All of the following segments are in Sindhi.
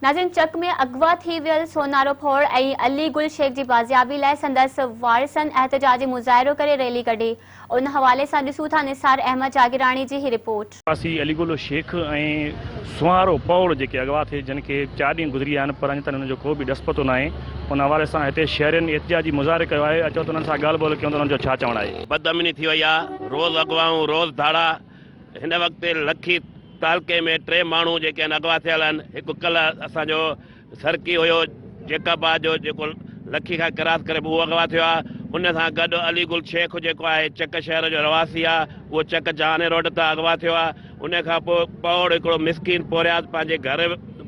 ناظرين چڪ ۾ اغوا ٿي ويل سونارو ڦوڙ ۽ علي گل شيخ جي بازيابي لاء سندس وارثن احتجاجي مظاهرو ڪري ريلي ڪڍي ان حوالي سان ڏسون ٿا نثار احمد جاگيراڻي جي هي رپورٽ. واسي علي گل شيخ ۽ سونهارو پوڙ جيڪي اغوا ٿي جن کي چار ڏينهن گذري ويا آهن پر اڃا تائين انهن جو ڪو به ڏس پتو ناهي ان حوالي سان هتي شهرين احتجاجي مظاهري ڪيو آهي اچو ته انهن سان ڳالهه ٻولهه ڪيون ته انهن جو ڇا چوڻ آهي. بدامني ٿي وئي آهي روز اغوائون روز ڌاڙا هن وقت لکي تعلقي ۾ ٽي ماڻهو جيڪي آهن اغوا ٿيل آهن هڪ ڪلهه اسان جو سرڪي هيو جيڪب آباد جو جيڪو لکي کان ڪراس ڪري به اهو اغوا ٿيو آهي ان سان گڏ علي گل شيخ جيڪو آهي چڪ شهر جو رهواسي آهي اهو چڪ جهاني روڊ تان اغوا ٿيو آهي ان کان پوء پوڙ هڪڙو مسڪين پورهيات پنهنجي گهر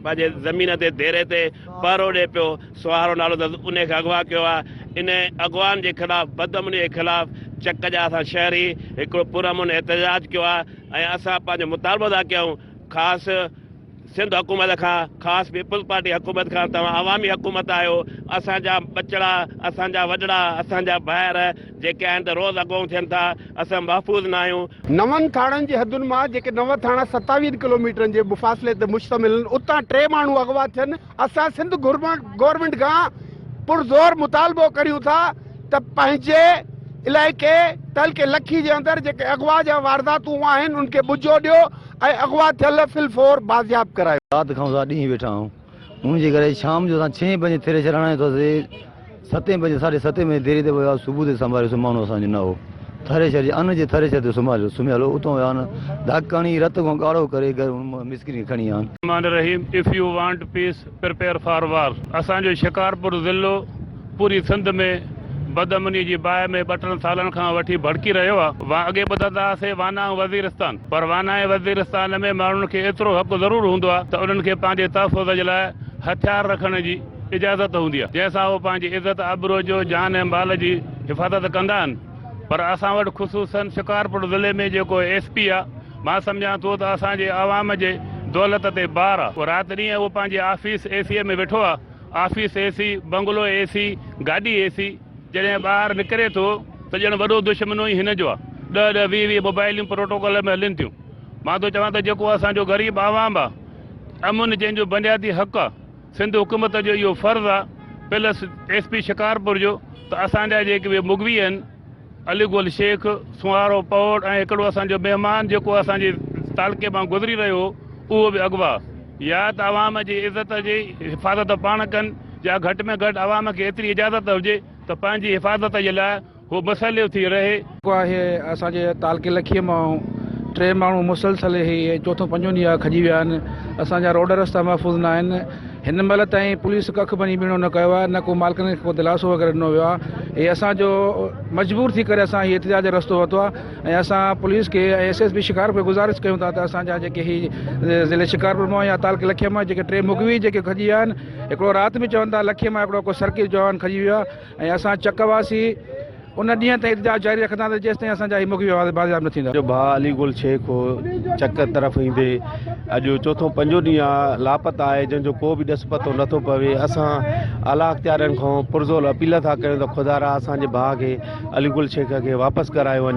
پنهنجي زمين تي ديري تي پهرو ڏي پيو سهارو نالو اٿس ان کي اغوا ڪيو آهي ان اغوائن جي خلاف بدامني جي خلاف چڪ جا اسان شهري هڪڙو پرامن احتجاج ڪيو آهي ۽ اسان پنهنجو مطالبو ٿا ڪيون خاص سنڌ حڪومت کان خاص پيپلز پارٽي حڪومت کان توهان عوامي حڪومت آهيو اسان جا ٻچڙا اسان جا وڏڙا اسان جا ڀائر جيڪي آهن ته روز اغوائون ٿين ٿا اسان محفوظ نه آهيون. نون ٿاڻن جي حدن مان جيڪي نو ٿاڻا ستاويهن ڪلوميٽرن جي مفاصلي تي مشتمل آهن اتان ٽي ماڻهو اغوا ٿين اسان سنڌ گورنمينٽ کان پرزور مطالبو ڪريون ٿا ته پنهنجي علائقي تعلقي لکي جي اندر جيڪي اغوا جا وارداتون آهن ان کي ٻجو ڏيو ۽ اغوا ٿيل في الفور بازياب ڪرايو. رات کان اسان ڏينهن ويٺا آهيون ان جي ڪري شام جو اسان ڇهين بجي ٿريشر هڻايو اٿس ستين بجي ساڍي ستين بجي ديري تي ويو آهي صبح تي سنڀاليوسين ماڻهو اسان جو نه هو ٿريشر جي ان جي ٿريشر تي سمهاريو سمهيل هو اتان ويا آهن ڌڪ هڻي رت کان ڳاڙهو ڪري گهر مسڪين کي کڻي ويا آهن. الرحمان الرحيم if you want peace prepare for war اسان جو شڪارپور ضلعو پوري سنڌ ۾ بدامني جي باهه ۾ ٻه ٽن سالن کان وٺي ڀڙڪي رهيو آ اڳي ٻڌندا هئاسين وانا ۽ وزيرستان پر وانا ۽ وزيرستان ۾ ماڻهن کي ايترو حق ضرور هوندو آ ته انهن کي پنهنجي تحفظ جي لاء هٿيار رکڻ جي اجازت هوندي آ جنهن سان هو پنهنجي عزت آبرو جو جان ۽ مال جي حفاظت ڪندا آهن پر اسان وٽ خصوصن شڪارپور ضلعي ۾ جيڪو ايس پي آ مان سمجهان ٿو ته اسان جي عوام جي دولت تي بار آ. رات ڏينهن اهو پنهنجي آفيس اي سي ۾ ويٺو آ. آفيس اي سي، بنگلو اي سي، گاڏي اي سي. جڏهن ٻاهر نڪري ٿو ته ڄڻ وڏو دشمنو ئي هن جو آ. ڏهه ڏهه 20 20 موبائليون پروٽوڪول ۾ هلن ٿيون. مان ٿو چوان ته جيڪو اسان جو غريب عوام آ، امن جنهن جو بنيادي حق آ، سنڌ حڪومت جو اهو فرض آ پلس ايس پي شڪارپور جو ته اسان جا جيڪي به مغوي آهن، علي گل شيخ، سونهارو پوڙ ۽ هڪڙو اسان جو مهمان جيڪو اسان جي تعلقي مان گذري رهيو هو اهو به اغوا. يا ته عوام جي عزت جي حفاظت پاڻ ڪن يا گهٽ ۾ گهٽ عوام کي ايتري اجازت هجي ته پنهنجي حفاظت جي لاء هو مسلح ٿي رهي. جيڪو آهي اسان جي تعلقي لکيء مان ٽي ماڻهو مسلسل هي چوٿون پنجون ڏينهن آهي کڄي ويا آهن اسان جا روڊ رستا محفوظ نه آهن هن مهل تائين پوليس ڪک بني ٻيڻو نه ڪيو آهي نه ڪو مالڪن کي ڪو دلاسو وغيره ڏنو ويو آهي هي اسان جو مجبور ٿي ڪري اسان هي احتجاج جو رستو ورتو آهي ۽ اسان پوليس کي ۽ ايس ايس پي شڪارپور کي گذارش ڪيون ٿا ته اسان جا جيڪي هي ضلعي شڪارپور مان يا تعلقي لکيء مان جيڪي ٽي مغوي جيڪي کڄي ويا آهن هڪڙو رات به چون ٿا لکيء مان هڪڙو ڪو سرڪي جوان کڄي ويو آهي ۽ اسان چڪ واسي ان ڏينهن تائين احتجاج جاري رکنداسين جيستائين اسان جا هي مغوي بازياب نه ٿيندا. جو ڀاء علي گل شيخ هو چڪ طرف ايندي اڄ چوٿون پنجون ڏينهن آ لاپتا آهي جنهن جو ڪو به ڏس پتو نٿو پوي اسان اعليٰ اختيارين کان پرزور اپيل ٿا ڪيون ته خدارا اسان جي ڀاء کي علي گل شيخ کي واپس ڪرايو وڃي.